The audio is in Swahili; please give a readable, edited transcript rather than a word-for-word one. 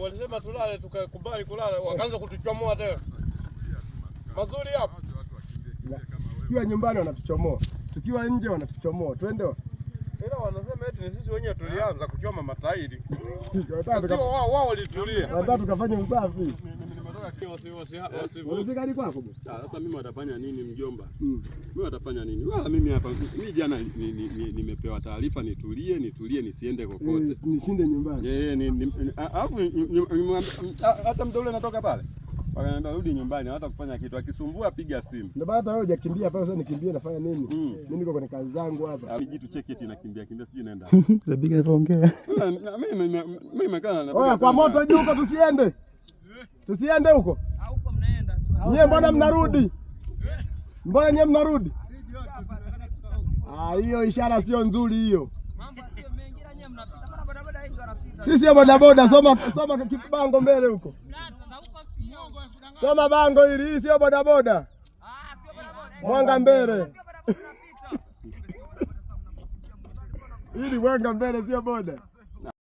Walisema tulale, tukakubali kulala, wakaanza kutuchomoa tena. Mazuri hapo. Tukiwa nyumbani wanatuchomoa, tukiwa nje wanatuchomoa. Twende. Ila wanasema eti ni sisi wenyewe tulianza kuchoma matairi. Wanataka Sio wao, wao walitulia. Wanataka tukafanye usafi. Wasivuke. Ulifika hadi kwako bwana? Ah, sasa mimi watafanya nini mjomba? Mm. Mimi watafanya nini? Wala mimi hapa mimi jana nimepewa taarifa nitulie, nitulie nisiende kokote. Nishinde nyumbani. Eh, alafu hata mda ule natoka pale. Wakaniambia rudi nyumbani, hata kufanya kitu. Akisumbua piga simu. Ndio maana hata wewe hujakimbia pale, sasa nikimbie nafanya nini? Mm. Mimi niko kwenye kazi zangu hapa. Ah, Jitu cheki eti inakimbia kimbia sijui inaenda. Zabika alivyoongea. Mimi nimekaa na Oya, kwa moto juu huko tusiende. Tusiende huko. Huko mnaenda. Nyie mbona mnarudi? Mbona nyie mnarudi? Ah, hiyo ishara sio nzuri hiyo. Mambo sio mengi ila nyie mnapita. Mbona bodaboda wengi wanapita? Sisi sio bodaboda, soma soma kibango mbele huko. Soma bango hili, hii sio bodaboda. Ah, sio bodaboda. Mwanga mbele. Sio bodaboda unapita. Hili mwanga mbele sio boda.